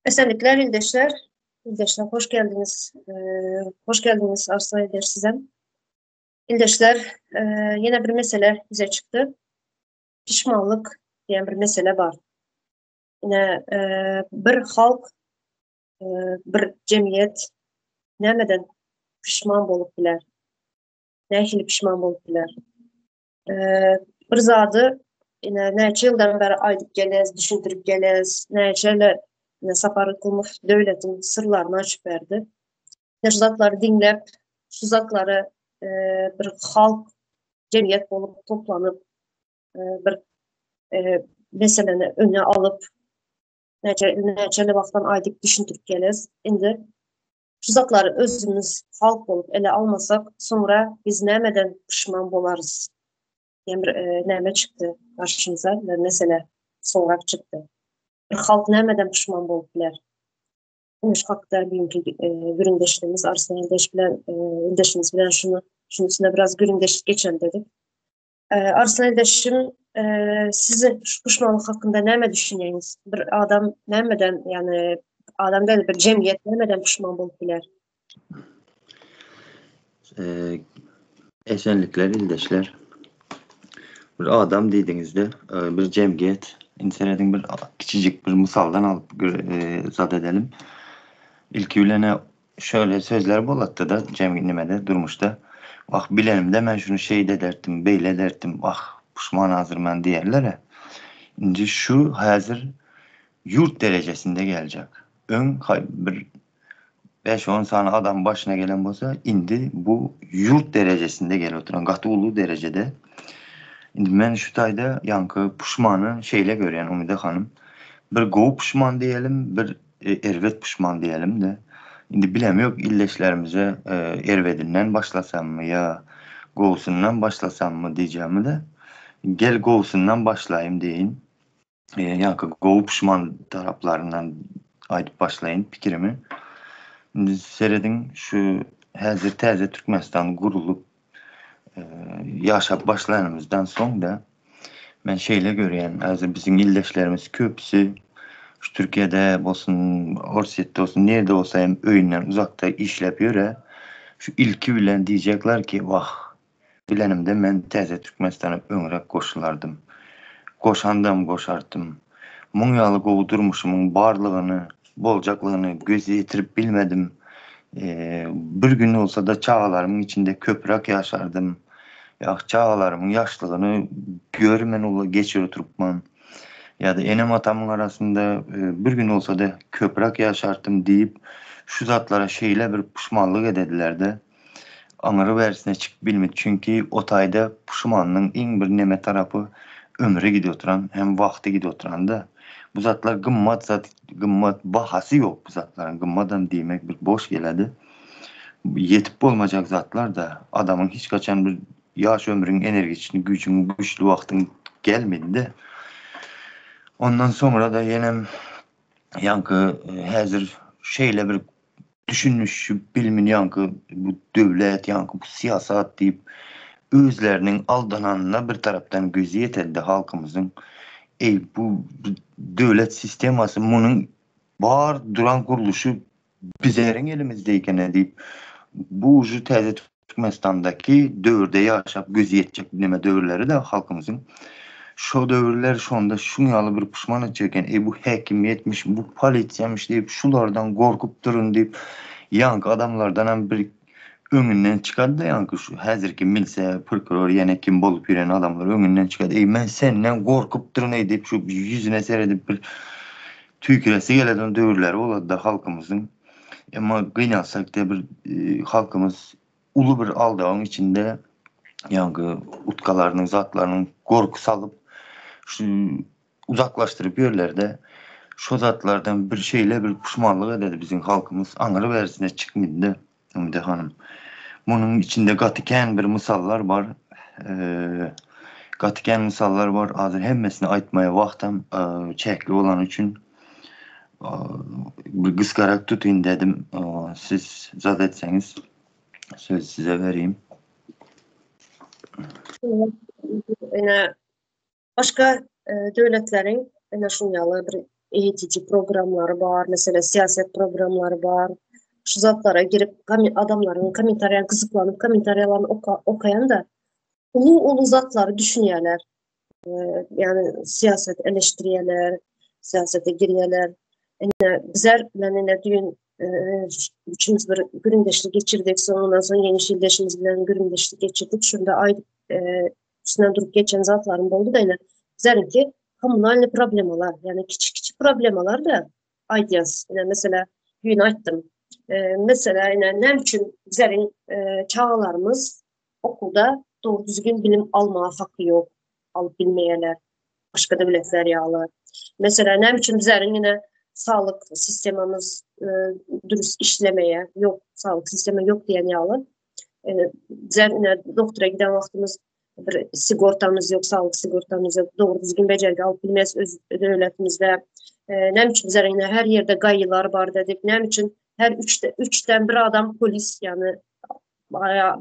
Esenlikler ildeşler. İldeşler hoş geldiniz. Ee, hoş geldiniz Arslan İldeş size. İldeşler e, yine bir mesele bize çıktı. Pişmanlık diyen bir mesele var. Yine e, bir halk, e, bir cemiyet nämeden pişman bolup biler? Nähili pişman bolup biler? Bir zady ine näçe ýyldan bäri aýdyp gelýäs, düşündirip gelýäs, näçe ýyl ine Sapar Yklymov döwletiň syrlaryny açyp berdi. Ine şu zatlary diňläp, şu zatlary bir halk, jemgyýet bolup toplanyp, bir meseleni öňe alyp, näçe näçe ýyl wagtdan aýdyp düşündirip gelýäs. Indi Şu zatlary özümiz halk bolup ele almasak, soňra biz nämeden puşman bolarys diýen bir näme çykdy garşymyza, bir mesele, sorag çykdy. Bir halk nämeden puşman bolup biler? Ine şu hakda bugünkü gürrüňdeşligimiz Arslan ildeş bilen, ildeşimiz bilen şunu, şunun üstünde biraz gürrüňdeşlik geçelim dedik. Arslan ildeşim, siz şu puşmanlyk hakynda näme düşünýäňiz? Bir adam nämeden, ýagny adam däl, bir jemgyýet nämeden puşman bolup biler? Esenlikler ildeşler. Bir adam diýdiňizde, bir jemgyýet. Indi serediň bir kiçijik bir mysaldan alyp zat edelim. Ilki bilen Şöyle sözler bolatdy-da jemgy nimede, durmuşda. Wah, bilenimde men şuny şeýde ederdim, beýle ederdim, wah, puşman hazir men diýerler-ä. Indi şu häzir ýurt derejesinde geljek. Öň bir bäş-on sany adam başyna gelen bolsa, indi bu ýurt derejesinde gelip oturan, gaty uly derejede. Indi men şu taýda ýaňky puşmany şeýle görýän, Umyda hanym. Bir gowy puşman diýelim, bir Erbet puşman diýelim-de. Indi bilemok ildeşlerimize erbedinden başlasammy ýa gowusyndan başlasammy diýjegimi-de, gel gowusyndan başlaýyn diýeýin. Ýaňky gowy puşman taraplaryndan aýdyp başlaýyn pikirimi. Indi serediň şu häzir täze Türkmenistan gurulyp ýaşap başlanymyzdan soň-da men şeýle görýän, häzir biziň ildeşlerimiz köpüsi şu Türkiýede bolsun, Orsýetde bolsun, nirede bolsa hem öýünden uzakda işläp ýöre. Şu ilki bilen diýjekler ki, wah, bilenimde men täze Türkmenistana öňräk goşulardym. Goşandam goşardym. Muň ýaly gowy durmuşymyň barlygyny, boljaklygyny göz ýetirip bilmedim. Bir gün bolsa-da çagalarymyň içinde köpräk ýaşardym. Ýa çagalarymyň ýaşlygyny görmen ula geçir oturypman. Ýa-da enem-atamyň arasynda bir gün bolsa-da köpräk ýaşardym diýip, şu zatlara şeýle bir puşmanlyk edediler-de, aňyry bärisine çykyp bilmedi. Çünki o taýda puşmanyň iň bir neme tarapy ömri gidip oturan hem wagty gidip oturan-da. Bu zatlar gymmat zat, gymmat bahasy ýok bu zatlaryň. Gymmadam diýmek bir boş geledi. Ýetip bolmajak zatlar-da. Adamyň hiç haçan bir ýaş ömrüň energiçni, güýjüň, güýçli wagtyň gelmedi-de. Ondan soňra-da ýenem ýaňky häzir şeýle bir düşünişip bilmin ýaňky bu döwlet, ýaňky bu syýasat diýip özleriniň aldananyna bir tarapdan gözi ýetedi halkymyzyň. Eý bu döwlet sistemasy munuň bar duran gurluşy bizeriň elimizde ekeni diýip bu uje täze Türkmenistandaky döwürde ýaşap gözi ýetjek neme döwürleri-de halkymyzyň. Şo döwürler şonda şuň ýaly bir puşman etjek eken, eý bu häkimiýetmiş, bu polisiýamyş diýip şulardan gorkup durun diýip ýaňky adamlardanam bir öňünden çykady-da ýaňky şu häzirki milse, prokuror ýene kim bolup ýören adamlar öňünden çykady, eý men senden gorkup durun eý diýip şu ýüzüne seredip bir tüýküresi geleden döwürleri bolady-da halkymyzyň. Emma gynansak-da bir halkymyz uly bir aldawyň içinde ýaňky utkalarynyň zatlarynyň gorky salyp şu uzaklaşdyryp ýörlerde şo zatlardan bir şeýle bir puşmanlyk ededi biziň halkymyz aňry bärisine çykmydy-da Umyda hanym. Munuň içinde gaty kän bir mysallar bar. Gaty kän mysallar bar. Hazir hemmesini aýtmaýa wagtam çäkli bolany üçin bir gysgarak tutyn dedim. Siz zat etseňiz sözi size bereyim. Ine başga döwletleriň ine şuň ýaly bir. Eğitici programlary bar, mesela siýaset programlary bar. Şu zatlara girip adamlaryň kommentariýa gyzyklanyp kommentariýalaryny okaýan-da uly-uly zatlary düşünýärler. Ýagny siýaset eleşdirýärler, siýasete girýärler. Ine bizler bilen ine düýn üçimiz bir gürrüňdeşlik geçirdik. Soňundan soň ýeňiş ildeşimiz bilen gürrüňdeşlik geçirdik. Şunda aýdyp üstünden durup geçen zatlarym boldy da ine bizlerinki kommunalny problemalar, ýagny kiçi-kiçi problemalar da aýdýas. Ine mesela düýn aýtdym. Mesela ine näme üçin bizleriň çagalarymyz okuwda dogry düzgün bilim almaga haky ýok, alyp bilmeýärler. Başga döwletler ýaly. Mesela näme üçin bizleriň ine saglyk sistemamyz dürüst işlemeýär, ýok, saglyk sistema ýok diýen ýaly. Bizler ine doktora giden wagtymyz bir sigortamyz ýok, saglyk sigortamyz ýok, dogry düzgün bejergi alyp bilmeýäs öz döwletimizde. Näme üçin bizleriň ine her ýerde gaýylar bar dedik, näme üçin her üçde, üçden bir adam polis, ýagny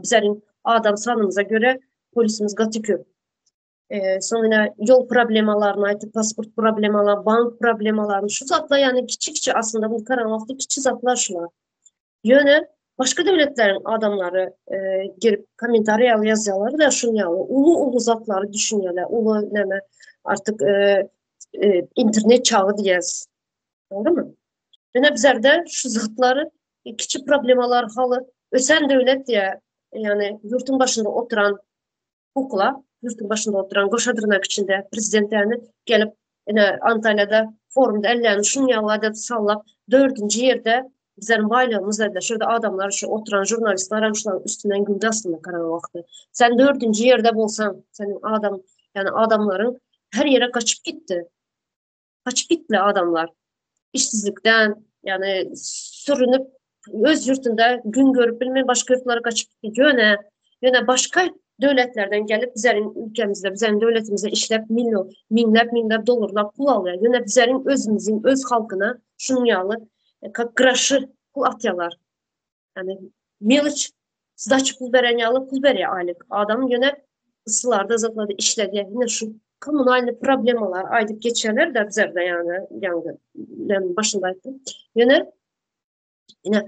bizleriň adam sanymyza göre polisimiz gaty köp. Soň ine ýol problemalaryny aýtyp, pasport problemalar, bank problemalaryny, şu zatlar ýagny kiçi-kiçi aslynda bu karan wagty kiçi zatlar şular. Ýöne başga döwletleriň adamlary girip kommentariýa ýazýarlar da şuny ýaly uly-uly zatlary düşünýärler. Uly näme artyk internet çagy diýýäs. Dogrymy? Ýöne bizlerde şu zatlary kiçi problemalar haly ösen döwlet diýä, ýagny ýurtuň başynda oturan kukla, ýurtuň başynda oturan goşa dyrnak içinde prezident ýagny gelip ine Antalýada forumda ellerini şuň ýaly edip sallap dördünji ýerde bizleriň baýlygymyz elde şurada adamlar şu oturan žurnalistler hem şularyň üstünden güldi aslynda karan wagty. Sen dördünji ýerde bolsaň, seniň adam, ýagny adamlaryň her ýere gaçyp gitdi. Gaçyp gitdi adamlar. Işsizlikden, ýagny sürünip öz ýurtunda gün görüp bilmän başga ýurtlara gaçyp gitdi. Ýöne, ýöne başga döwletlerden gelip bizleriň ülkemizde, bizleriň döwletimizde işläp milyon, miňläp miňläp dollarlap pul alýar. Ýöne bizleriň özümiziň öz halkyna şunuň ýaly kak graşy pul atýarlar. Ýagny meloç sdaçy pul beren ýaly pul berýär aýlyk. Adam ýöne yssylarda zatlarda işledýär. Ýöne şu kommunalny problemalar aýdyp geçýärler de bizlerde ýagny, ýagny men başynda aýtdym. Ýöne Ine,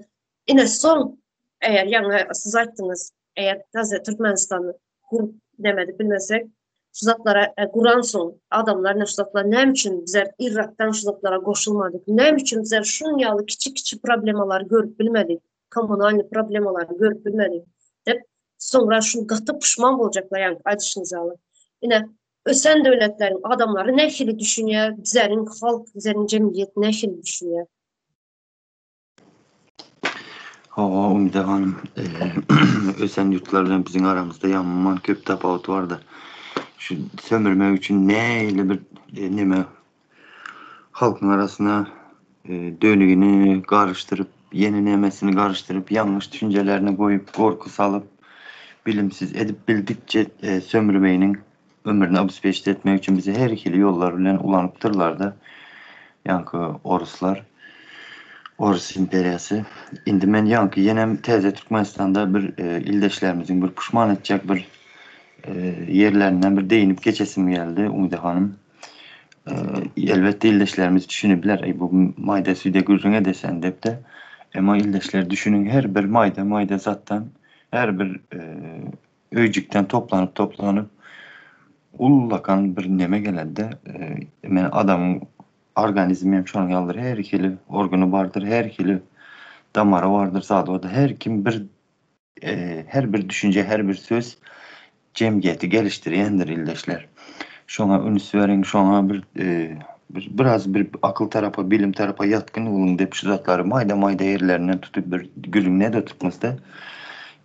ine soň eger ýaňy siz aýtdyňyz, eger täze Türkmenistany gurup demedi bilmesek, şu zatlara e, guran soň adamlar ne şu zatlar näme üçin bizler Irakdan şu zatlara goşulmadyk? Näme üçin bizler şuň ýaly kiçi-kiçi problemalary görüp bilmedik? Kommunalny problemalary görüp bilmedik? Dep soňra şu gaty puşman boljaklar ýaňy aýdyşyňyz ýaly. Ine, ösen döwletleriň adamlary nähili düşünýär, bizleriň halk, bizleriň jemgyýet nähili düşünýär? Hawa, Umyda hanym, ösen ýurtlar bilen biziň aramyzda ýaman köp tapawut bardy. Şu sömürmek üçin nähili bir neme halkyň arasyna dönügini garyşdyryp, ýene nämesini garyşdyryp, ýalňyş düşünjelerini goýup, gorky salyp, bilimsiz edip bildikçe sömürmeginiň ömrüni obespeçit etmek üçin bizi her hili ýollar bilen ulanypdyrlar-da, ýaňky oruslar, orus imperiýasy. Indi men ýaňky ýenem täze Türkmenistanda bir ildeşlerimiziň bir puşman etjek bir ýerlerinden bir değinip geçesim geldi, Umyda hanym. Elbetde ildeşlerimiz düşünipler, eý bu maýda süýde gürrüň edesen diýip-de. Emma ildeşler düşüniň her bir maýda-maýda zatdan, her bir Öýjükden toplanyp toplanyp ullakan bir neme gelende men adamyň organizmi hem şonuň ýalydyr her hili organy bardyr her hili damary bardyr zady bardyr her kim bir her bir düşünje her bir söz jemgyýeti gelişdirýändir ildeşler şoňa üns beriň şoňa bir biraz bir akyl tarapa bilim tarapa ýatgyn boluň dep şu zatlary maýda maýda ýerlerinden tutup bir gürrüňine de tutmazda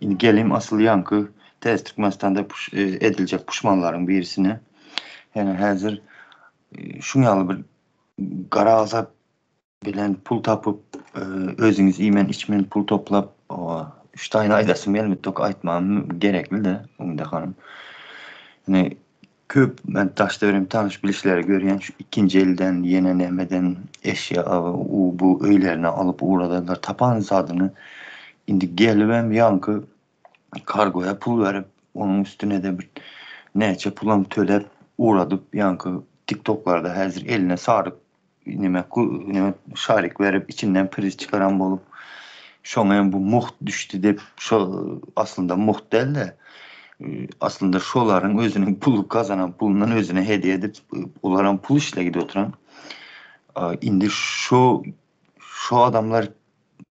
Indi gelim asyl ýaňky täze Türkmenistanda ediljek puşmanlaryň birisine. Ýöne häzir şuň ýaly bir gara azap bilen pul tapyp, özüňiz iýmen içmen pul toplap, üç taýyny aýdasym gelmedi, tok aýtmagym gerekli-de, Umyda hanym. Ine, köp men daş-töweregimde tanyş bilişleri görýän, şu ikinji elden, ýene nämeden eşýa, u bu öýlerine alyp ugradarlar, tapan zadyny. Indi gelibem ýaňky kargoýa pul berip, onuň üstüne-de bir näçe pulam töläp ugradyp, ýaňky TikToklarda häzir eline saryk. neme neme şarik berip içinden priz çykaran bolup şoňa hem bu mugt düşdi diýip şo aslynda mugt däl-de aslynda şolaryň özüniň pul gazanan pulundan özüne hediýe edip olaram pul işle gidip oturan. Indi şo şo adamlar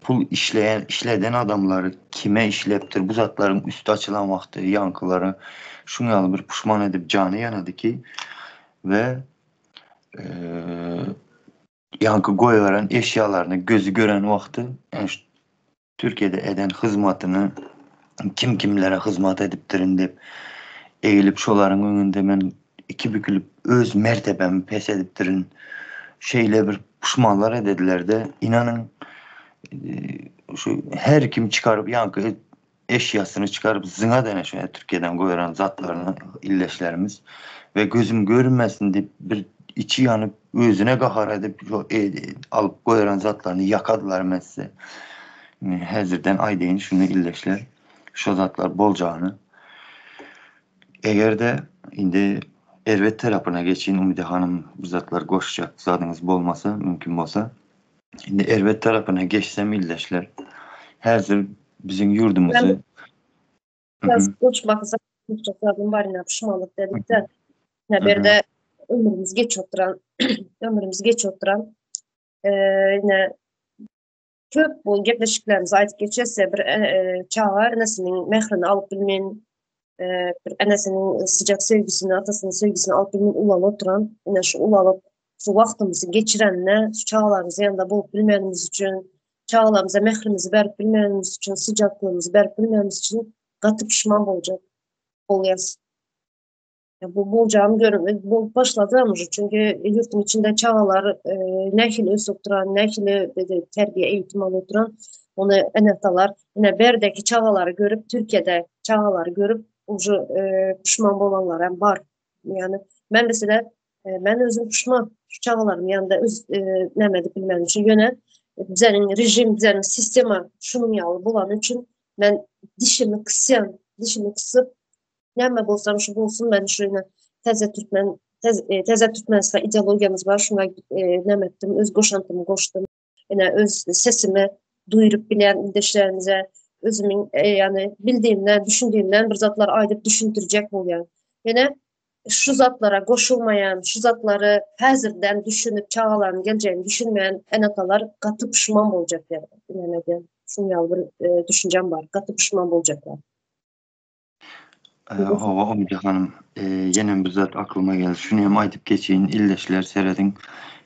pul işleýän işleden adamlary kime işlepdir bu zatlaryň üsti açylan wagty ýaňkylara şuň ýaly bir puşman edip jany ýanady ki we ýaňky goýberen eşýalaryny gözi gören wagty ýani şu Türkiýede eden hyzmatyny kim kimlere hyzmat edipdirin diýip egilip şolaryň öňünde men iki bükülip öz mertebämi pes edipdirin şeýle bir puşmanlar ededilerde inanyň şu her kim çykaryp ýaňky eşýasyny çykaryp zyňa dene şu Türkiýeden goýran zatlaryny illeşlerimiz we gözüm görünmesin diýip bir içi ýanyp özüne gahar edip alyp goýran zatlaryny ýakadylar men size häzirden aýdaýyn şuny illeşler şo zatlar boljagyny eger-de indi erbet tarapyna geçeýin Umyda hanym bu zatlar goşjak zadyňyz bolmasa mümkin bolsa indi erbet tarapyna geçsem ildeşler häzir biziň ýurdumyzy Biraz goşmak zadym bar ine puşmanlyk dedikde. Ne berde ömrümüz geç oturan, ömrümüz geç oturan. Ine köp bu gepleşiklerimizi aýdyp geçese bir çaga enesiniň mährini alyp bilmeýän, bir enesiniň sıcak söýgüsini, atasynyň söýgüsini alyp bilmeýän ulalyp oturan, ine şu ulalyp şu wagtymyzy geçirenine, şu çagalarymyzyň ýanynda bolup bilmänimiz üçin, çagalarymyza mährimizi berip bilmänimiz üçin, sıcaklygymyzy berip bilmänimiz üçin gaty puşman boljak bolýas. Bu boljagyny görüp bolup başlady ama çünki ýurtuň içinde çagalar e, nähili ösüp oturan, nähili terbiýe eğitim alyp oturan, ony ene-atalar ine berdeki çagalary görüp, Türkiýede çagalary görüp, uje e, puşman bolanlar hem bar. Yani men mesela e, men özüm puşman şu çagalarym ýanynda öz e, näme edip bilmedim üçin ýöne bizeniň rejim, bizeniň sistema şunuň ýaly bolany üçin men dişimi kysýan, dişimi kysyp Näme bolsam şu bolsun men şuny täze türkmen e, täze Türkmenistan ideologiýamyz bar şuna e, näme etdim öz goşantymy goşdum. Ine öz sesimi duýuryp bilýän ildeşlerimize özümiň e, ýani bildiğimden, düşündiğimden bir zatlar aýdyp düşündirjek bolýan. Ýene şu zatlara goşulmaýan, şu zatlary häzirden düşünip çagalaryň geleceğini düşünmeýän ene-atalar gaty puşman boljak ýa. Näme diýen? Şuň ýaly bir e, düşünjem bar. Gaty puşman boljaklar. Hawa Umyda hanym, ýenem bir zat aklyma geldi. Şuny hem aýdyp geçeýin, ildeşler serediň.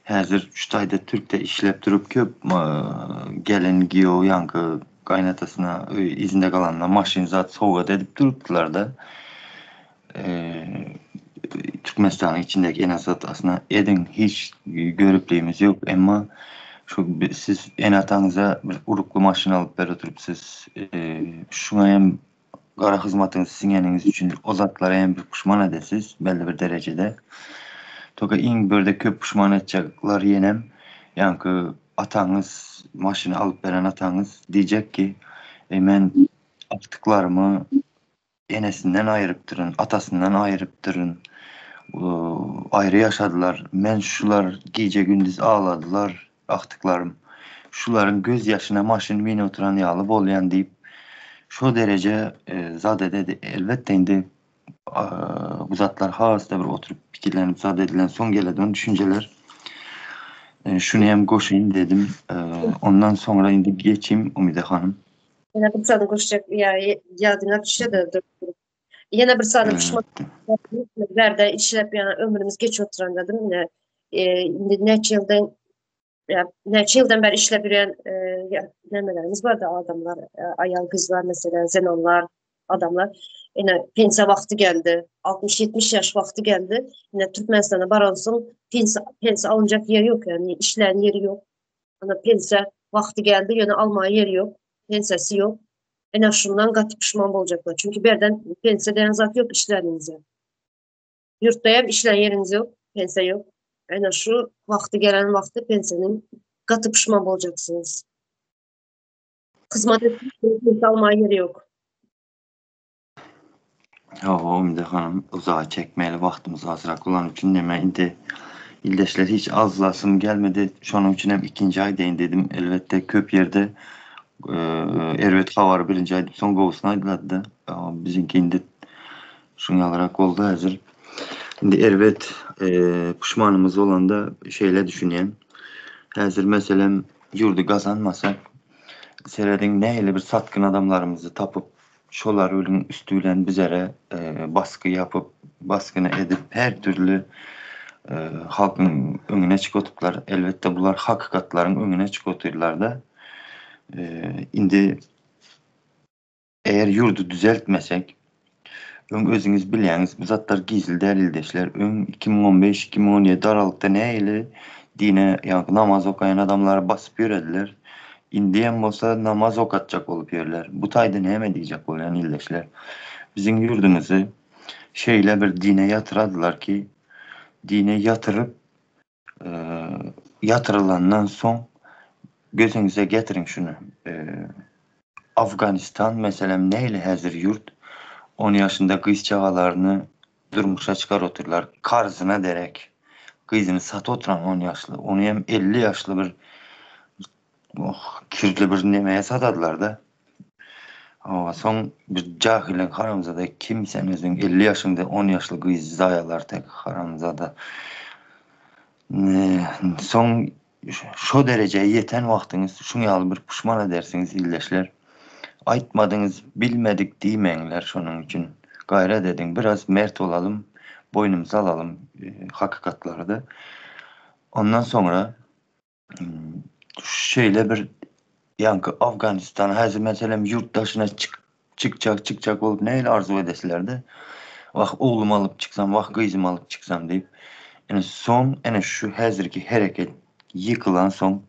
Häzir şu taýda türkde işläp durup köp gelen giýew ýaňky gaýynatasyna öý yzynda galanyna maşyn zat sowgat edip durupdylarda. Türkmenistanyň içindäki ene-atasyna ediň hiç görüpliğimiz ýok. Emma şu siz ene-ataňyza bir urukly maşyn alyp berip oturypsyz. Şuňa hem gara hyzmatyňyzy siňeniňiz üçin o zatlara hem bir puşman edesiz belli bir derejede. Toka iň birde köp puşman etjekler ýenem ýaňky ataňyz maşyny alyp beren ataňyz diýjek ki e men agtyklarymy enesinden aýyrypdyryn, atasyndan aýyrypdyryn. Aýry ýaşadylar. Men şular gije gündiz agladylar agtyklarym. Şularyň göz ýaşyna maşyn münüp oturan ýaly bolýan diýip şo dereje zat ededi. Elbetde indi bu zatlar has-da bir oturyp pikirlenip zat edilen soň geleden düşünjeler. Şuny hem goşaýyn dedim. Ondan soňra indi geçeyim Umyda hanym. Ýene bir sany goşjak ýa ýadyňa düşse-de Ýene bir sany puşman bärde işläp ýa ömrümiz geçip oturan dedim. Ine e, indi näçe ýyldan ýa näçe ýyldan bäri işläp ýören e, nämelerimiz bardy adamlar, e, aýal gyzlar mesela, zenanlar, adamlar. Ine pensiýa wagty geldi. 60-70 ýaş wagty geldi. Ine Türkmenistana baransoň pensiýa pensiýa alynjak ýeri ýok, ýani işlän ýeri ýok. Ana pensiýa wagty geldi, ýöne almaga ýeri ýok, pensiýasy ýok. Ine şundan gaty puşman boljaklar. Çünki berden pensiýa diýen zat ýok işläniňizde. Ýurtda hem işlän ýeriňiz ýok, pensiýa ýok. Ine şu wagty gelen wagty pensiýanyň gaty puşman boljaksyňyz. Hyzmat etmek pensiýa almaga ýeri ýok. Hawa, Umyda hanym, uzaga çekmeli, wagtymyz azrak bolany üçin neme indi. Ildeşler hiç azlasym gelmedi. Şonuň üçin hem ikinji aýdaýyn dedim. Elbetde köp ýerde erbet habary birinji aýdyp soň gowusyny aýdylady-da. Biziňki indi şuň ýalyrak boldy häzir. Indi erbet puşmanymyz bolanda şeýle düşünýän. Häzir meselem ýurdy gazanmasak serediň nähili bir satgyn adamlarymyzy tapyp Şolar bilen üsti bilen bizere basgy ýapyp, basgyny edip her dürli halkyň öňüne çykyp otuplar. Elbetde bular hakykatlaryň öňüne çykyp otyrlarda. Indi eger ýurdy düzeltmesek, öň özüňiz bilýäňiz bu zatlar gizli däl ildeşler. Öň 2015, 2017 aralykda nähili dine ýa namaz okaýan adamlary basyp ýörediler. Indem bolsa namaz okatjak bolup ýörler. Bu taýda näme diýjek bolýan ildeşler? Biziň ýurdumyzy şeýle bir dine ýatyradylar ki, dine ýatyryp, ýatyrylandan soň gözüňize getiriň şuny. Afganistan meselem nähili häzir ýurt, on ýaşynda gyz çagalaryny durmuşa çykar otyrlar, karzyna derek gyzyny satyp oturan on ýaşly, ony hem 50 ýaşly bir oh, kirli bir nemeye satadylar-da. Owa, soň bir jahylyň haramzada kim sen özüň 50 ýaşyňda 10 ýaşly gyzy zaýalar tek haramzada. Soň şo derejä ýeten wagtyňyz şuň ýaly bir puşman edersiňiz ildeşler. Aýtmadyňyz, bilmedik diýmäňler şonuň üçin. Gaýrat ediň, biraz mert bolalym, boýnumyza alalym hakykatlary-da. Ondan soňra şeýle bir ýaňky Afganistan häzir meselem ýurt daşyna çykjak çykjak bolup nähili arzuw edesilerde. Wah oglumy alyp çyksam, wah gyzymy alyp çyksam diýip. Ine soň ene şu häzirki hereket ýykylan soň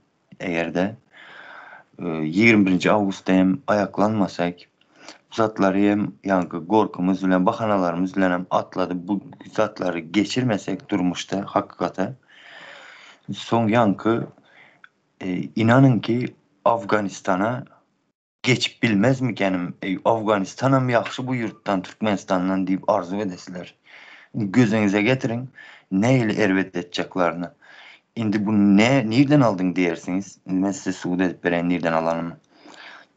eger-de 21-nji awgustda hem aýaklanmasak bu zatlary hem ýaňky gorkymyz bilen bahanalarymyz bilen hem atladyp bu zatlary geçirmesek durmuşda hakykata soň ýaňky inanyň ki Afganistana geçip bilmezmikenim, eý Afganistanam ýagşy bu ýurtdan Türkmenistandan diýip arzuw edesiler. Gözüňize getiriň nähili erbet etjeklerini. Indi bu ne nirden aldyň diýersiňiz, indi men size subut edip bereýin nirden alanymy.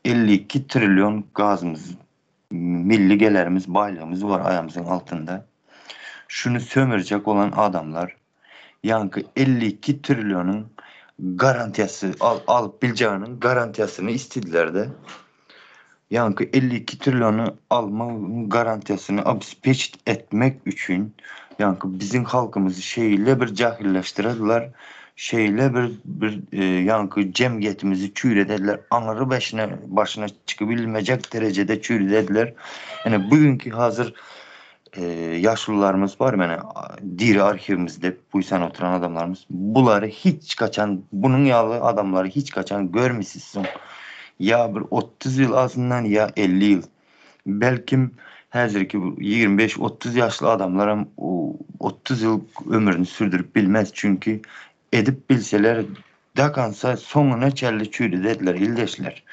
52 trillion gazymyz, milli gelerimiz, baýlygymyz bar aýamyzyň altynda. Şuny sömürjek bolan adamlar Ýaňky 52 trillionyň garantiýasy al, alyp biljeginiň garantiýasyny istediler-de. Ýaňky 52 trilliony almagyň garantiýasyny obespeçit etmek üçin ýaňky biziň halkymyzy şeýle bir jahilleşdirediler, şeýle bir bir e, ýaňky jemgyýetimizi çüýredediler, aňry başyna başyna çykybilmejek derejede çüýredediler. Ýani bugünki hazir Ýaşulularymyz bar meni diri arhiwimizde buýsan oturan adamlarymyz. Bulary hiç kaçan bunuň ýaly adamlary hiç kaçan görmisiz soň. Ýa bir 30 ýyl azyndan ýa 50 ýyl. Belkim häzirki 25-30 ýaşly adamlaram 30 ýyl ömrüni sürdürip bilmez. Çünki edip bilseler dakansa soňuna çenli çüýredediler ildeşler.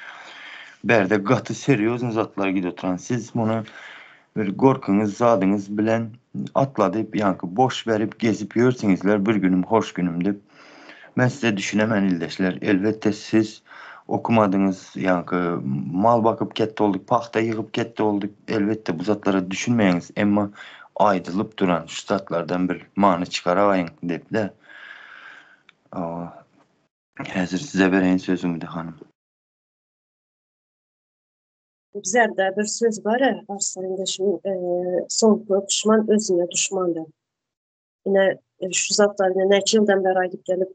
Bärde gaty serýozny zatlar gidip oturan. Siz muny bir gorkyňyz zadyňyz bilen atladyp ýaňky boş berip gezip ýörsüňizler bir günüm hoş günüm dip. Men size düşünemen ildeşler. Elbetde siz okumadyňyz ýaňky mal bakyp ketde olduk pagta ýygyp ketde olduk elbetde bu zatlara düşünmeýäňiz emma aýdylyp duran şu zatlardan bir many çykaraýyň dip-de. Häzir size bereýin sözümi-de hanym. Bizlerde bir söz bar Arslan ildeşim, soňky puşman özüne duşmandyr. Ine şu zatlar ine näçe ýyldan bäri aýdyp gelip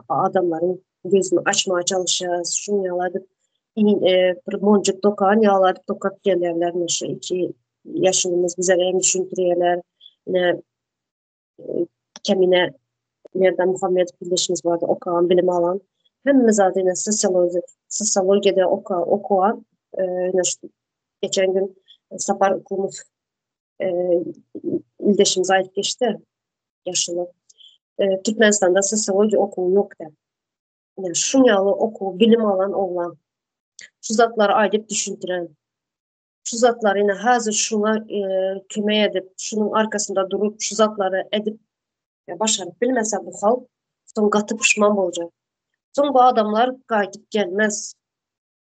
adamlaryň gözüni açmaga çalyşýarys. Şuny ýaly bir monjuk dokan ýaly edip dokap gelýärler. Ine şu iki ýaşulymyz bize hem düşündirýärler. Ine kemine Merdan Muhammedow ildeşimiz bardy, okan, bilim alan. Hemme zady ine sosiologiýa, sosiologiýada oka, okuwan. Ine şu geçen gün Sapar Yklymov ildeşimiz aýdyp geçdi. Ýaşuly. Türkmenistanda sosiologiýa okuwy ýok diýip. Ine şuň ýaly okuw, bilim alan oglan. Şu zatlary aýdyp düşündiren. Şu zatlary ine hazir şuňa kömek edip, şunuň arkasynda durup, şu zatlary edip. Ýa başaryp bilmese bu halk soň gaty puşman boljak. Soň bu adamlar gaýdyp gelmez.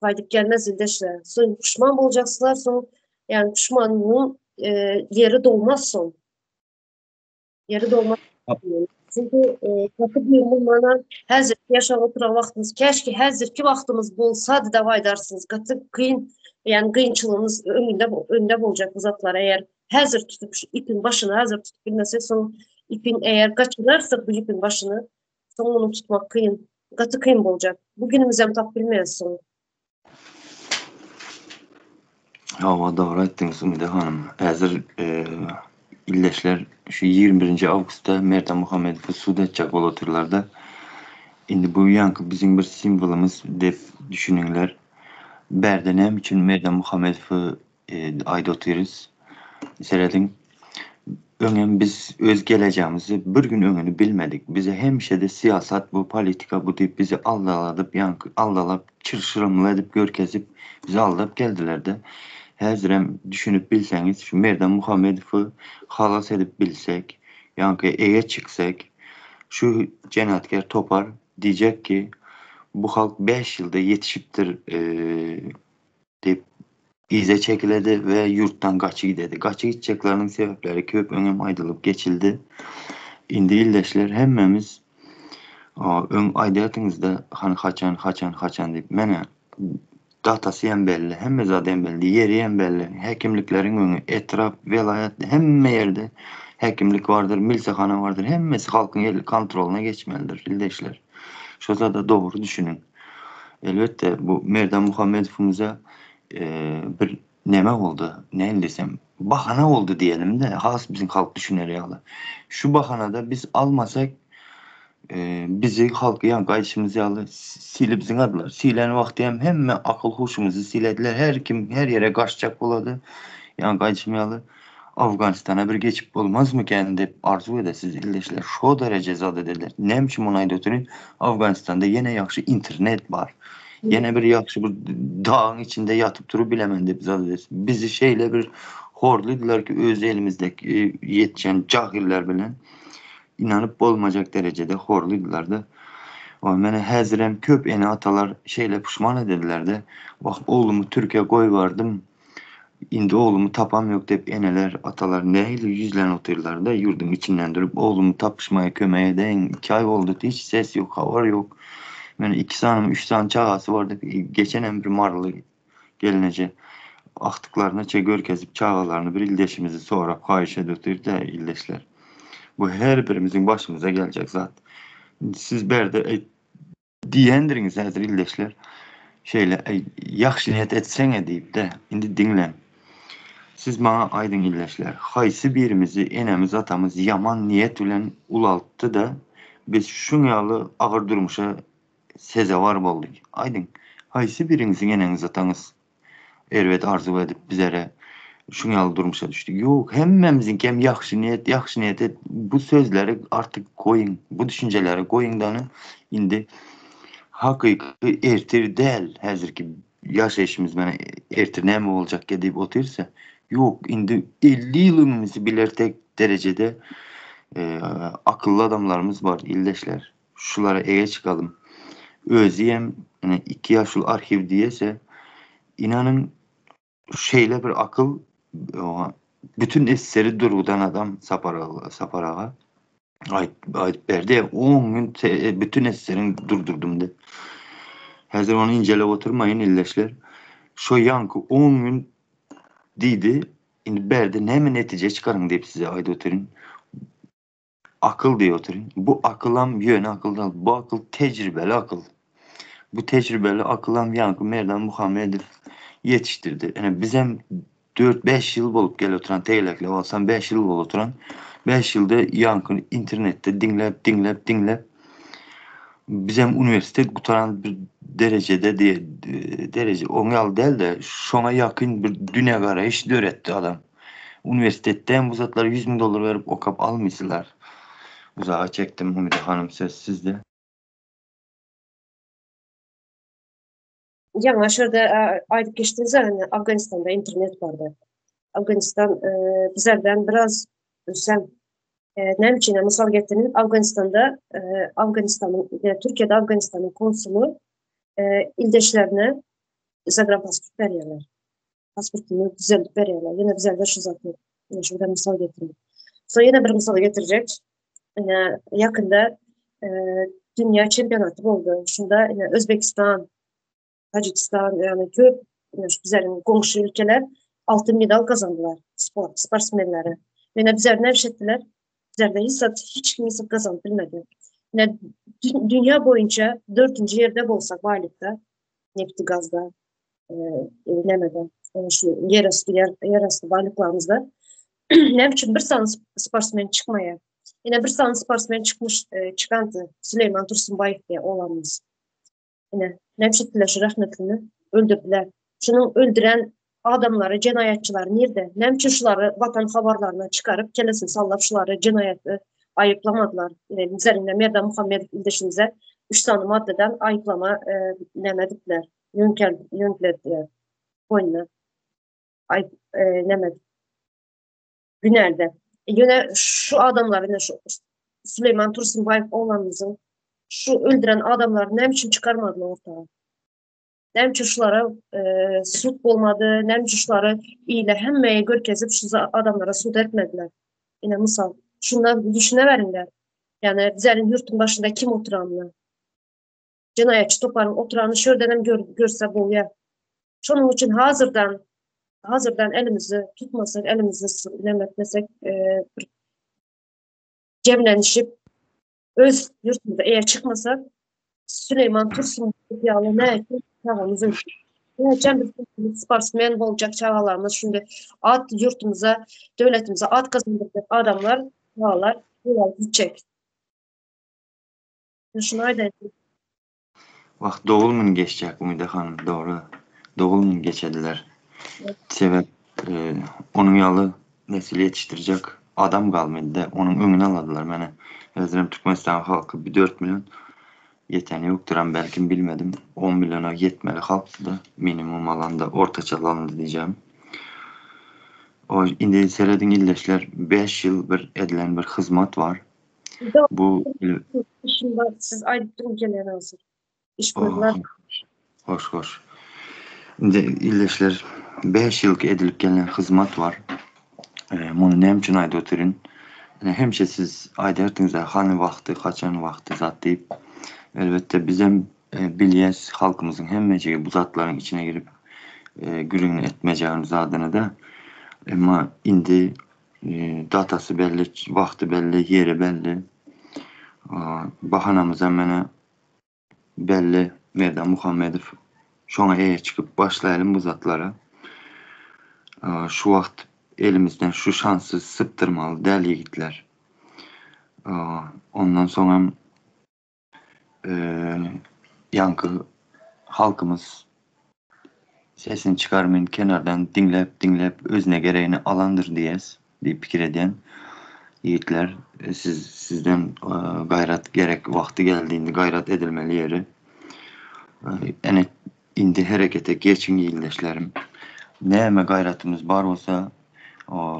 Gaýdyp gelmez ildeşler. Soň puşman boljaksylar, soň ýani puşmanyň e, ýeri dolmaz soň. Ýeri dolmaz. Çünki e, gaty bir mana häzir ýaşap oturan wagtymyz, käşki häzirki wagtymyz bolsady da aýdarsyňyz. Gaty kyn, ýani kynçylygymyz öňünde önde boljak bu zatlar eger häzir tutup şu ipiň başyny häzir tutup bilmesek soň ipiň eger gaçyrarsak bu ipiň başyny soň ony tutmak kyn gaty kyn boljak bu günümizem tapyp bilmeris soň. Hawa dogry aýtdyňyz Umyda hanym. Häzir ildeşler şu 21-nji awgustda Merdan Muhammedowy sud etjek bolup otyrlarda. Indi bu ýaňky biziň bir simwolymyz dep düşüniňler. Bärde näme üçin Merdan Muhammedowy aýda otyrys. Serediň, öňem biz öz gelejegimizi bir gün öňüni bilmedik. Bize hemişe-de syýasat bu, politika bu diýip bizi aldaladyp, ýaňky aldalap, çylşyrymly edip görkezip, bizi aldap geldiler-de. Häzirem düşünip bilseňiz, şu Merdan Muhammedowy halas edip bilsek, ýaňky eýe çyksak, şu jenaýatkär topar diýjek ki, bu halk bäş ýylda ýetişipdir, Diýip, yza çekiledi we ýurtdan gaçy gidedi. Gaçy gitjekleriniň sebäpleri köp öňem aýdylyp geçildi. Indi ildeşler hemmämiz öň aýdýardyňyzda hany haçan, haçan, haçan diýip. Menä datasy hem belli, hemme zady hem belli, ýeri hem belli. Häkimlikleriň öňi, etrap, welaýat hemme ýerde häkimlik bardyr, milsehana bardyr. Hemmesi halkyň el kontrolyna geçmelidir ildeşler. Şo zada dogry düşüniň. Elbetde, bu Merdan Muhammedowymyza bir neme boldy, nähili diýsem, bahana boldy diýelim-de, has biziň halk düşüner ýaly. Şu bahanada biz almasak, bizi halk ýaňky aýdyşymyz ýaly silip zyňadylar. Silen wagty hem hemme akyl-huşumyzy silediler. Her kim her ýere gaçjak bolady. Ýaňky aýdyşym ýaly, Afganistana bir geçip bolmazmykan diýip arzuw edesiz ildeşler. Şo dereje zat ederler. Näme üçin muny aýdyp otyryn? Afganistanda ýene ýagşy internet bar. Ýene bir ýagşy bir dagyň içinde ýatyp durup bilemen diýip zat edesiz. Bizi şeýle bir horladylar ki öz elimizdeki ýetişen jahiller bilen inanyp bolmajak derejede horladylar-da. Mene häzirem köp ene-atalar şeýle puşman edediler-de. Wah oglumy Türkiýä goýbardym. Indi oglumy tapam ýok diýip eneler, atalar nähili ýüzlenip otyrlar-da, ýurduň içinden durup, oglumy tapyşmaga kömek edäýiň, iki aý boldy, hiç ses ýok, habar ýok. Meni iki sanymy, üç sany çagasy bar diýip, geçenem bir maryly gelneje agtyklaryna görkezip çagalaryny bir ildeşimizi sorap haýyş edip otyr-da ildeşler. Bu her birimiziň başymyza geljek zat. Siz bärde Diýendiriňiz häzir ildeşler. Şeýle, Äý, ýagşy niýet etseň-e diýip-de, indi diňläň. Siz maňa aýdyň ildeşler, haýsy birimizi enemiz-atamyz ýaman niýet bilen ulaltdy-da, biz şuň ýaly agyr durmuşa sezewar boldyk? Aýdyň, haýsy biriňiziň eneňiz-ataňyz erbet arzuw edip bizere şuň ýaly durmuşa düşdük. Ýok, hemmämiziňkem ýagşy niýet, ýagşy niýet et. Bu sözleri artyk goýuň, bu düşünjeleri goýuň dany indi hakyky ertir däl häzirki ýaşaýşymyz mana ertir näme boljak diýip otyrsa, ýok, indi 50 ýyl öňümizi bilertek derejede e, akylly adamlarymyz bar, ildeşler. Şulara eýe çykalym. Özi hem ine iki ýaşuly arhiw diýese, inanyň şeýle bir akyl bütün eseri durgudan adam Sapar Sapar aga aýt aýdyp berdi. 10 gün bütün eseriň durdurdum diýip. Häzir ony injelep oturmaýyn ildeşler. Şo ýaňky 10 gün diýdi. Indi bärde näme netije çykaryň diýip size aýdyp otyryn. Akyl diýip otyryn. Bu akylam ýöne akyl däl. Bu akyl tejribeli akyl. Bu tejribeli akylam ýaňky Merdan Muhammedow ýetişdirdi. Ine bizem 4-5 ýyl bolup gel oturan tegelekläp alsam 5 ýyl bolup oturan. 5 ýylda ýaňky internetde diňläp, diňläp, diňläp bizem uniwersitet gutaran bir derejede diýe dereje oň ýaly däl-de şoňa ýakyn bir dünýägaraýyş döretdi adam. Uniwersitetde hem bu zatlary 100 müň dollar berip okap almysylar. Uzaga çekdim Umyda hanym söz sizde. Ýaňy şurada aýdyp geçdiňiz hani Afganistanda internet bardy. Afganistan e, bizlerden biraz ösen. Näme üçin mysal getirdim? Afganistanda Afganistanyň, Türkiýede Afganistanyň konsuly ildeşlerine zagranpasport berýärler. Pasportyny düzeldip berýärler. Ýene bizlerde şu zat ýok. Ýene şurada mysal getirdim. Soň ýene bir mysal getirjek. Ine ýakynda dünýä çempionaty boldy. Şunda ine Özbekistan, Tajikistan, ýagny köp şu bizleriň goňşy ülkeler altyn medal gazandylar sport sportsmenleri. Ýöne bizler näme etdiler? Bizlerde hiç zat, hiç kim hiç zat gazanyp bilmedi. Ine dünýä boýunça dördünji ýerde bolsak baýlykda, nefti gazda, nämede, şu ýerasty ýerasty baýlyklarymyzda näme üçin bir sany sportsmen çykmaýar? Ine bir sany sportsmen çykmyş, çykandy Süleýman Tursunbaýew diýen oglanymyz. Ine, näme etdiler şu rahmetlini? Öldürdiler. Şunuň öldüren adamlary, jenaýatçylary nirde? Näme üçin şulary watan habarlaryna çykaryp, kellesini sallap şulary jenaýatda aýyplamadylar? Ine, üzerinde Merdan Muhammedow ildeşimize 3 sany maddadan aýyplama e, näme edipdiler? Ýöňkel, ýöňklediler. Boýnuna. Aýyp, e, näme Günälde. Ýöne şu adamlar, ine şu Süleýman Tursunbaýew oglanymyzyň şu öldüren adamlary näme üçin çykarmadylar orta? Näme üçin şulara e, sud bolmady? Näme üçin şulary ile hemmeye görkezip şu adamlara sud etmediler? Ine mysal. Şundan düşüneweriňler. Yani bizlerin ýurtuň başynda kim oturanyny. Jenaýatçy toparyň oturanyny şu ýerden hem gör, görse bolýar. Şonuň üçin hazyrdan hazyrdan elimizi tutmasak, elimizi näme etmesek, e, bir jemlenişip öz ýurtumyza eýe çykmasak, Süleýman Tursun ýaly näçe çagamyz Näçe biz sportsmen boljak çagalarymyz şunda at ýurtumyza, döwletimize at gazandyrjak adamlar, çagalar gitjek. Şuny aýdaýyn. Wah dogulmyn geçjek Umyda hanym dogry dogulmyn geçediler. Sebäp onuň ýaly nesil ýetişdirjek adam galmady onuň öňüni aladylar mene özürem Türkmenistan halky bir 4 million ýeteni ýokduram belkim bilmedim 10 milliona ýetmeli halkdy-da minimum alanda ortaça alanda diýjegim. O indi serediň ildeşler 5 ýyl bir edilen bir hyzmat bar. Bu işim bar. Siz aýdyp duruň gelen hazir. Iş gözler. Hoş hoş. Indi ildeşler 5 ýylky edilip gelnen hyzmat bar. E, muny näme üçin aýdyp otyryn? E, hemişe siz aýdardyňyz hany wagty, haçan wagty zat diýip. Elbetde bizem e, bilýäs halkymyzyň hemmejigi bu zatlaryň içine girip e, gürrüňini etmejegimiz zadyny da. Emma indi Datasy belli, wagty belli, ýeri belli. Bahanamyzam mene belli Merdan Muhammedow. Şoňa eýe çykyp başlaýalym bu zatlara. Şu wagt elimizden şu şansy sypdyrmaly däl ýigitler. Ondan soňam Ýaňky halkymyz sesini çykarmyn kenardan diňläp diňläp özüne geregini alandyr diýes diýip pikir edýän ýigitler siz sizden gaýrat gerek wagty geldi indi gaýrat edilmeli ýeri ene indi herekete geçiň ildeşlerim näme gaýratymyz bar bolsa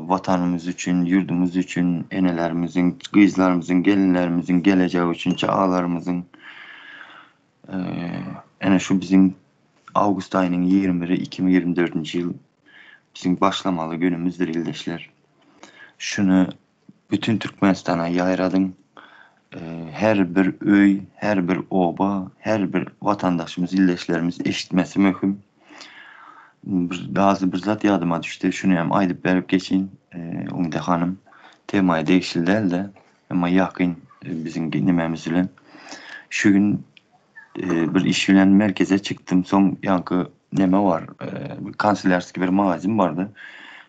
Watanymyz üçin, ýurdumyz üçin, enelerimiziň, gyzlarymyzyň, gelinlerimiziň gelejegi üçin, çagalarymyzyň ene şu biziň awgust aýynyň 21-i 2024-nji ýyl biziň başlamaly günümizdir ildeşler. Şuny bütün Türkmenistana ýaýradyň. Her bir öý, her bir oba, her bir watandaşymyz, ildeşlerimiz eşitmesi möhüm. Bir gazy bir zat ýadyma düşdi. Şuny hem aýdyp berip geçeýin, Umyda hanym. Temaya degişli däl-de, emma ýakyn biziň nimämiz bilen. Şu gün bir iş bilen merkeze çykdym. Soň ýaňky neme bar, kanselýarskiý bir magazin bardy.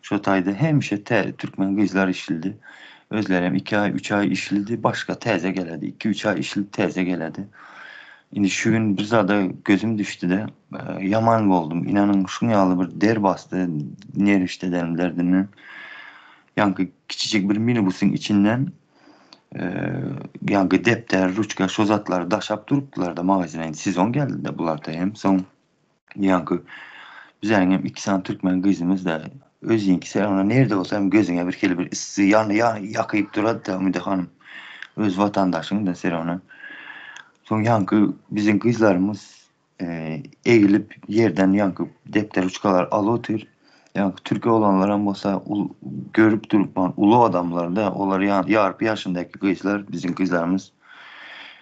Şo taýda hemişe tä türkmen gyzlar işlidi. Özleri hem 2 aý, 3 aý işlidi, başga täze geledi. 2-3 aý işlidi, täze geledi. Indi şu gün bir zada gözüm düşdi-de, ýaman boldum. Inanyň, şuň ýaly bir der basdy, nerişde derim derdinden. Ýaňky kiçijik bir minibusyň içinden ýaňky depder, ruçka şo zatlary daşap durupdylar-da magazine. Indi sezon geldi-de bularda hem. Soň ýaňky bizäniň hem iki sany türkmen gyzymyz-da. Özüňki sen ona nirde bolsa hem gözüňe bir hili bir yssy ýany ýakyp durady-da Umyda hanym. Öz watandaşyň-da sen ona. Soň ýaňky biziň gyzlarymyz egilip ýerden ýaňky depder ruçkalar alyp otyr. Ýaňky türk oglanlaram bolsa görüp durup uly adamlar-da olar ýarpy ýaşyndaky gyzlar biziň gyzlarymyz.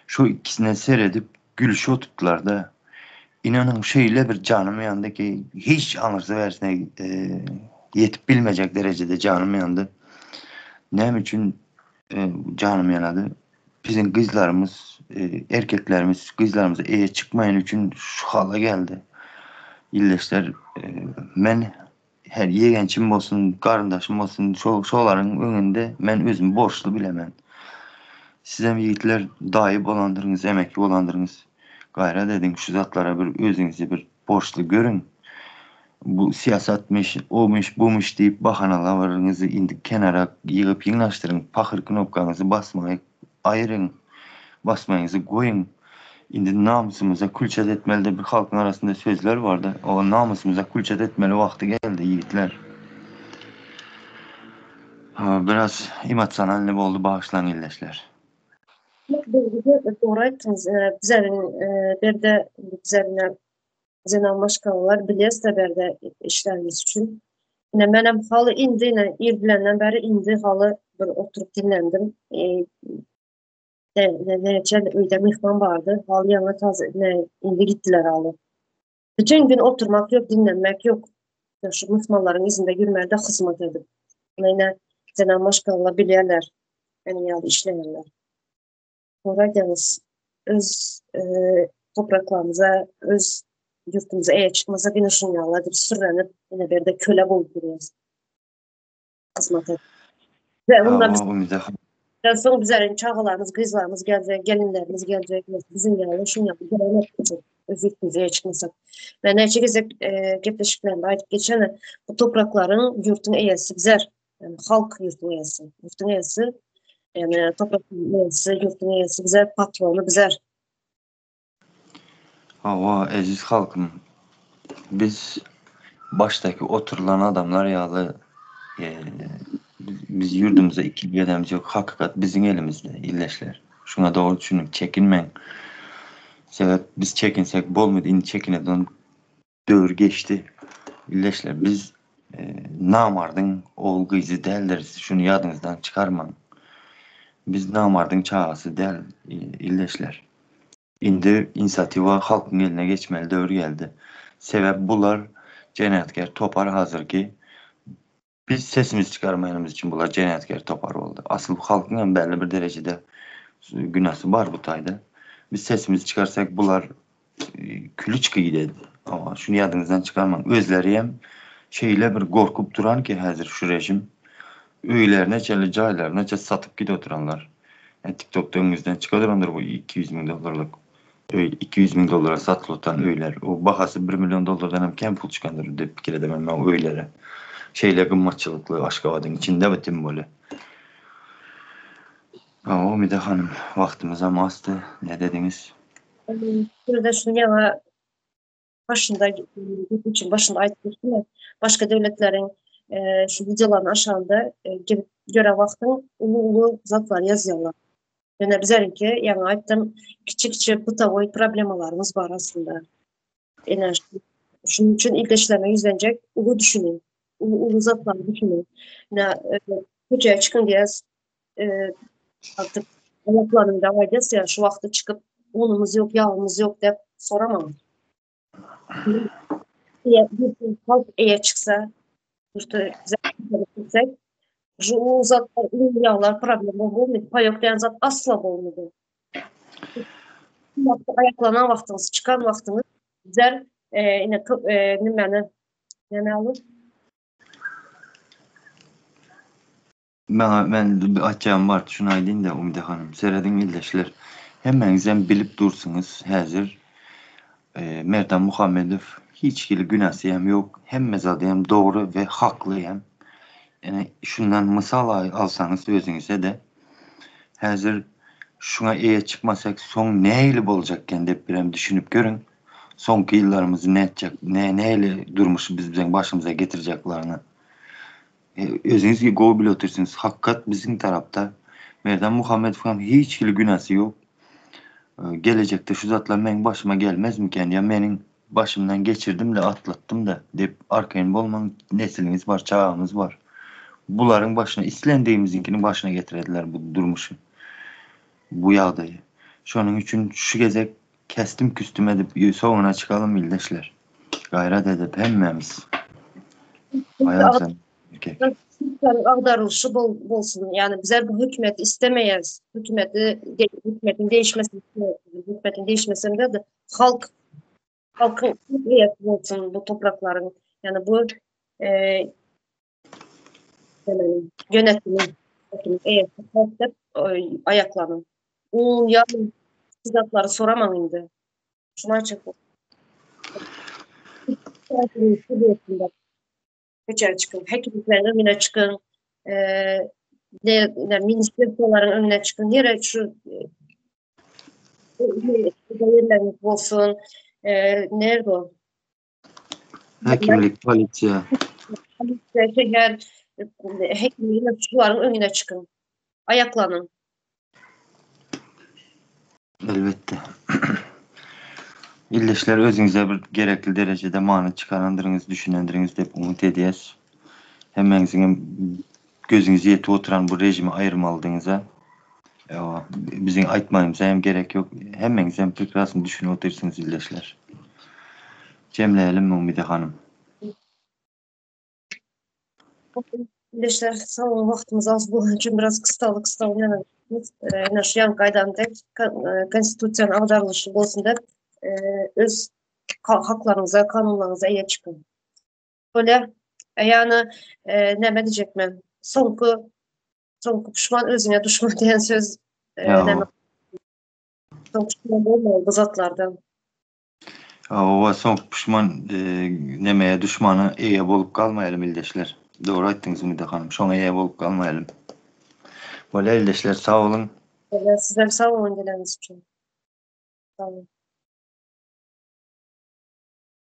Şu ikisine seredip gülüşip oturdylar-da. Inanyň şeýle bir janym ýandy ki, hiç aňyrsy bärsine ýetip bilmejek derejede janym ýandy. Näme üçin janym ýanady? Biziň gyzlarymyz, erkeklerimiz gyzlarymyza eýe çykmaýany üçin şu hala geldi. Ildeşler, men her ýegençim bolsun, garyndaşym bolsun, şo şolaryň öňünde men özümi borçly bilemen. Sizem ýigitler daýy bolandyrňyz, emekli bolandyrňyz. Gaýrat ediň, şu zatlara bir özüňizi bir borçly görüň. Bu syýasatmyş, omyş, bumyş diýip bahanalaryňyzy indi kenara ýygyp ýygnaşdyryň, pahyr knopkaňyzy basmagy aýyryň, basmaňyzy goýuň. Indi namysymyza külçet etmeli diýip bir halkyň arasynda sözler bardy. O namysymyza külçet etmeli wagty geldi ýigitler. Biraz emosionalnyý boldy bagyşlaň ildeşler. Dogry aýtdyňyz. Bizleriň berde bizlerine zenan maşgalalar bilýäs-de berde işlerimiz üçin. Ine menem haly indi ine ir bilenden bäri indi haly bir oturyp dinlendim. Näçe öýde myhman bardy. Haly ýaňy taze ine indi gitdiler haly. Bütün gün oturmak ýok, dinlenmek ýok. Şu myhmanlaryň yzynda ýürmeli-de hyzmat edip. Ine zenan maşgalalar bilýärler. Meniň ýaly işleýänler. Dogry aýdýaňyz. Öz e, topraklarymyza, öz ýurtumuza eýe çykmasak ine şuň ýaly edip sürrenip, ine berde köle bolup durýas. Hyzmat edip. Ve ondan biz Ondan soň bizleriň çagalarymyz, gyzlarymyz geljek, gelinlerimiz geljek, bizim ýaly şuň ýaly dowam etjek. Öz ýurtumuza eýe çykmasak. Men näçe gezek e, gepleşiklerimde aýdyp geçen, bu topraklaryň, ýurtuň eýesi bizler. Yani halk ýurtuň eýesi. Ýurtuň eýesi, yani topraklaryň eýesi, ýurtuň eýesi bizler, patrony bizler. Hawa, eziz halkym, biz başdaky oturylan adamlar ýaly biz ýurdumyza ikili gezemiz ýok, hakykat biziň elimizde, ildeşler. Şuňa dogry düşüniň, çekinmäň. Sebäp biz çekinsek bolmady, indi çekineden döwür geçdi. Ildeşler, biz namardyň ogul-gyzy däldiris, şuny ýadyňyzdan çykarmaň. Biz namardyň çagasy däl, ildeşler. Indi inisiatiwa halkyň eline geçmeli döwür geldi. Sebäp bular jenaýatkär topar hazirki biz sesimizi çykarmaýanymyz üçin bular jenaýatkär topar boldy. Asyl halkyň hem belli bir derejede günäsi bar bu taýda. Biz sesimizi çykarsak bular küli çyky gidedi. Ama şuny ýadyňyzdan çykarmaň. Özleri hem şeýle bir gorkup duran ki häzir şu rejim öýlerine çenli jaýlaryna çenli satyp gidip oturanlar. Yani TikTokda öňüňizden çyka durandyr bu 200 müň dollarlyk öý, 200 müň dollara satylyp oturan öýler. O bahasy 1 million dollardan hem kem pul çykandyr diýip pikir edemem men o öýlere. Şeýle gymmatçylykly Aşgabadyň içinde bu tim bole. Ha, Umide hanym, wagtymyzam azdy. Ne dediňiz? Burada şuny ýaňa başynda için başynda aýdyp geçdim. Başga döwletleriň e, şu wideolaryň aşagynda e, girip gören wagtyň uly-uly zatlar ýazýarlar. Ýöne bizlerinki ýaňy aýtdym, kiçi-kiçi bytawoý problemalarymyz bar aslynda. Ine şunuň üçin ildeşlerime ýüzlenjek, uly düşüniň. Uly uly zatlary düşüniň. Ine e, köçä çykyň diýýäs. E, artık ayaklarında aýdýas ýa şu wagtda çykyp unumyz ýok, ýagymyz ýok diýip soramaň. Halk eýe çyksa, ýurty şu zatlar, un ýaglar problema bolmady, paýok diýen zat asla bolmady. Aýaklanan wagtyňyz, çykan wagtyňyz bizler e, ine e, nimäni näme alyp Maňa men bir aýtjagym bardy, şuny aýdyn-da, Umyda hanym. Serediň ildeşler, hemmäňizem bilip dursuňyz, häzir Merdan Muhammedow hiç hili günäsi hem ýok, hemme zady hem dogry we hakly hem. Ine, şundan mysal alsaňyz özüňize-de, häzir şuňa eýe çykmasak, soň nähili boljakken diýip birem düşünip görüň. Soňky ýyllarymyzy nätjek, nähili durmuşy biz biziň başymyza getirjeklerini. Özüňiz gowy bilip otyrsyňyz, hakykat biziň tarapda. Merdan Muhammedowyň hem hiç hili günäsi ýok. Gelejekde şu zatlar meň başyma gelmezmikän ýa meniň başymdan geçirdim-de, atlatdym-da diýip arkaýyn bolmaň, nesliňiz bar, çagaňyz bar. Bularyň başyna, islendigimiziňkiniň başyna getirediler bu durmuşy, bu ýagdaýy. Şonuň üçin şu gezek Kesdim-küstüm edip soňuna çykalym ildeşler. Gaýrat edip hemmämiz. Aýal sen erkek. Agdarylyşy bolsun. Ýani bizler bu hökümeti istemeýäris. Hökümeti hökümetiň değişmesini hökümetiň değişmesinde de halk halkyň eýesi bolsun bu topraklaryň. Ýani bu e, yönetimi eýesi halk dep aýaklanyň. Un, ýag, zatlary soramaň indi. Şuny aýtjak Köçä çykyň, häkimlikleriň öňüne çykyň, ne, ne ministerstwolaryň öňüne çykyň, nire şu ýerleriňiz bolsun, nerede o? Häkimlik, polisiýa. Polisiýa, şäher, häkimlik şularyň öňüne çykyň. Aýaklanyň. Elbetde. Ildeşler özüňize bir gerekli derejede many çykarandyrňyz, düşünendirňiz diýip umyt edýäs. Hemmäňiziňem gözüňiz ýetip oturan bu režimi aýyrmalydyňyza. Ewa, biziň aýtmagymyza hem gerek ýok. Hemmäňiz hem prekrasno düşünip otyrsyňyz ildeşler. Jemleýelim Umyda hanym. Ildeşler sag boluň wagtymyz az bolany üçin biraz kyssaly kyssaly näme ine şu ýaňky aýdan dek konstitusiýanyň agdarylyşy bolsun dep öz haklaryňyza kanunlaryňyza eýe çykyň. Bolýar. Ýany näme diýjek men soňky soňky puşman özüňe duşman diýen söz näme soňky puşman bolmaly bu zatlardan. Hawa, soňky puşman nemeye duşmana eýe bolup galmaýalym ildeşler. Dogry aýtdyňyz Umyda hanym, şoňa eýe bolup galmaýalym. Bolýa ildeşler sag boluň. Bolýa sizem sag boluň geleniňiz üçin. Sag boluň.